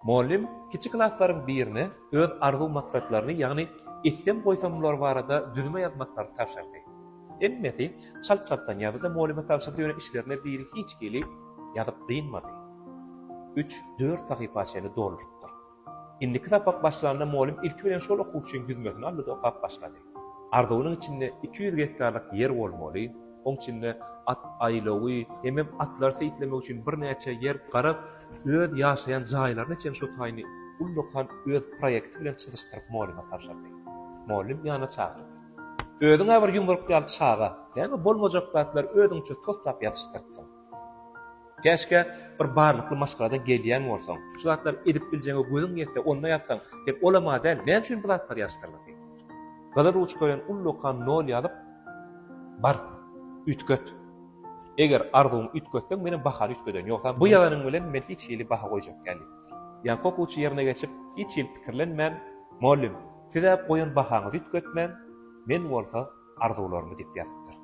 Mugallym kiçi klaslaryň birine öz arzuw-maksatlaryny, ýagny etsem-goýsamlary barada düzme ýazmaklary tabşyrdy. Hemmesi çalt-çaltdan ýazdy-da mugallyma tabşyrdy, ýöne içlerinde biri hiç hili ýazyp dynmady. Üç-dört sahypa çenli doldurypdyr. Indiki sapak başlanda mugallym ilki bilen şol okuwçyň düzmesini aldy-da okap başlady. Arzuwynyň içinde 200 gektarlyk ýer bolmaly, oň içinde at aýlawy hemem atlary seýislemek üçin birnäçe ýer, garaz, öz ýaşaýan jaýlaryna çenli şo taýyny ullakan öz proýekti bilen çyzyşdyryp mugallyma tabşyrdy. Mugallym ýanyna çagyrdy. Özüň-ä bir ýumruk ýaly çaga, näme bolmajak zatlary özüňçe toslap ýazyşdyrypsyň. Käşgä bir barlykly maşgaladan gelýän bolsaň, şu zatlary edip biljegiňe gözüň ýetse, onda ýazsaň, sen olam-a däl, näme üçin bu zatlary ýazyşdyrdyň diýip. Gyzyl ruçka bilen ullakan nol ýazyp, Bar, üýtget. Eger arzuwyňy üýtgetseň, menem bahany üýtgederin, ýogsam bu ýazanyň bilen men hiç hili baha goýjak däl diýipdir. Ýaňky okuwçy ýerine geçip, hiç hili pikirlenmän, Mugallym, siz-ä goýan bahaňyzy üýtgetmän, men bolsa arzuwlarymy diýip ýazypdyr.